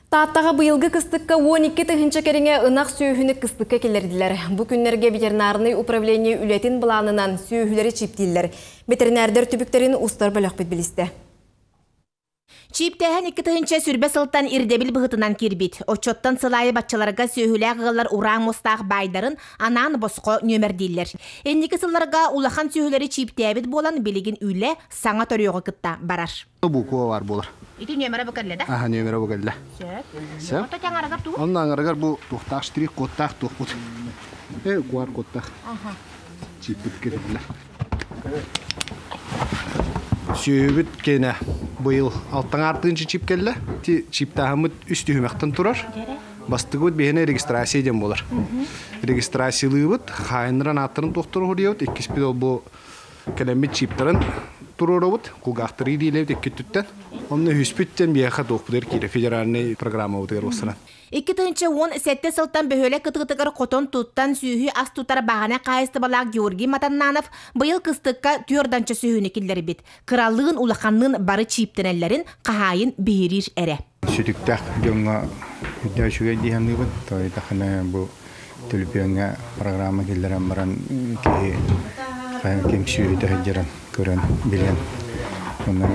Тааттаҕа быйылгы кыстыкка 12 тыһыынча кэриҥэ ынах сүөһүнү кыстыкка киллэрдилэр. Бу күннэргэ ветеринарный управление үлэтин былаанынан сүөһүлэри чиптииллэр. Ветеринардар түбүктэрин устар бөлөхпүт билистэ. Чиптээһин 2020 сылтан ирдэбил быһыытынан киирбит. Оччоттон сыл аайы баччаларга сүөһүлээх ыаллар ураа муостаах баайдарын анаан босхо нүөмэрдииллэр. Инники сылларга улахан сүөһүлэри чиптээбит буолан, билигин үлэ саҥа төрүөҕү кытта барар. Буква бар буолар. Ити нүөмэрэ бу кэллэ да? Аха, нүөмэрэ бу кэллэ. Сөп. Сөп. Ото аҥарыгар тугу? Онно аҥарыгар бу туохтаах штрих кодтаах туохпут. QR кодтаах. Чиппит кириллэ. Сүөһүбүт кэнэ быйыл 6,5 чип кэллэ. Ти чиптааһыммыт үс түһүмэхтэн турар. Бастыгыбыт биһиэнэ регистрация диэн буолар. Регистрациялыыбыт, хаайыннаран ааттарын туохтар уһуруйабыт, иккиспит ол бу кэлэммит чиптарын туруорабыт, кулгаахтары диилэбит икки түттэн. Онно үһүспүт биэхэ туохпутугар киирэ федеральный программабытыгар уоссанан. 2017 сылтан бөһүөлэк кытыытыгар хотон туттан сүөһү ас тутар бааһынай хаһаайыстыбалаах Георгий Матаннанов быйыл кыстыкка түөрт уонча сүөһүнү киллэрбит. Кыралыын улаханныын бары чиптэнэллэрин хаһаайын биһириир эрэ. Сүтүктээх дьоҥҥо үрдэ үчүгэй дии саныыбын. Тоҕо бу төлөпүөҥҥэ программа киллэрэн баран киһи ким сүөһүтэ сылдьарын көрөн билэн. Онно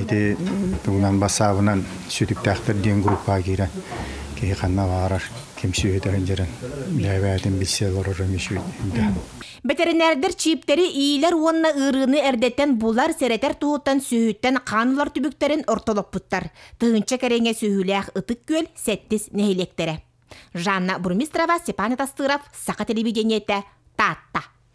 ити тугунан бассаабынан сүтүктээхтэр диэн группаҕа киирэн киһи ханна баҕарар ким сүөһүтэ сылдьарын бэйэ-бэйэтин билсэ олорор үчүгэй. Ветеринардар чиптери иилэр уонна ыарыыны эрдэттэн булар, сэрэтэр туһуттан сүөһүттэн хаан ылар түбүктэрин ортолоппуттар. Тыһыынча кэриҥэ сүөһүлээх Ытык Күөл сэттис нэһилиэктэрэ. Жанна Бурмистрова, Степан Тастыров, Саха телевидениетэ, Таатта.